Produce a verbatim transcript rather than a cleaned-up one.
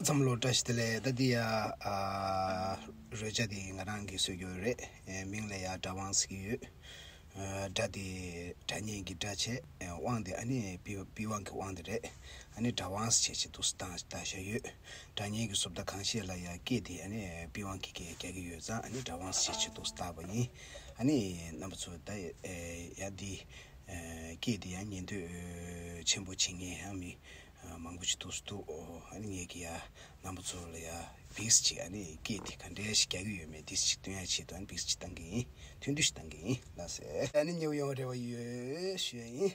ཚང་མ་ལོ་བཀྲ་ཤིས་བདེ་ལེགས། ད་འདི་ཡ་ཨ་རོལ་ཆ་འདི་ང་རང་གིས་བཟོས་ཡོད་རེད། ཨེ་མིང་ལ་ཡ་སྒྲ་དབང་ཟེར་གྱི་ཡོད། ཨ་སྒྲ་འདི་སྒྲ་སྙན་གྱི་སྒྲ་བྱས། ཨེ་དབང་འདི་ཨ་ནི་པི་པི་དབང་གི་དབང་འདི་རེད། ཨ་ནི་སྒྲ་དབང་ཟེར་བྱས་ཅིག་འདུག་སེ་བཏགས་བཞག་ཡོད། སྒྲ་སྙན་གྱི་བཟོ་ལྟ་གང་ཤེས་ལ་ཡ་སྐད་འདི་ཨ་ནི་པི་དབང་གི་སྐད་རྒྱག་གི་ཡོད་ཙང་། ཨ་ནི་སྒྲ་དབང་ཟེར་བྱས་ཅིག་འདུག་སེ་བཏགས་པ་ཡིན། ཨ་ནི་རྣམ་པ་ཚོ་ད་ཨེ་ཡ་འདི་ཨེ་སྐད་འདི་ཡ་ཉན་འདོད་ཆེན་པོ་བྱེད་མཁན་ཡང་མི་མང་པོ་ཅིག་འདུག་སེ་འདུག་ཨ་ནི་ངས་ཀྱི་ཡ་རྣམ་པ་ཚོ་ལ་ཡ་བིགས་ཅིག་ཨ་ནི་སྐད་དེ་ག་འདྲ་ཞིག་རྒྱག་གི་ཡོད་མེད་དེ་ཞིག་སྟོན་ཡ་ཆེད་དུ་ཨ་ནི་བིགས་ཅིག་བཏང་གི་ཡིན། ཐུང་ཐུང་ཞིག་བཏང་གི་ཡིན། ལགས་སེ། ཨ་ནི་ཉེ་བོ་ཡོང་རེ་བ་ཡོད་ཞུ་ཡ་ཡིན།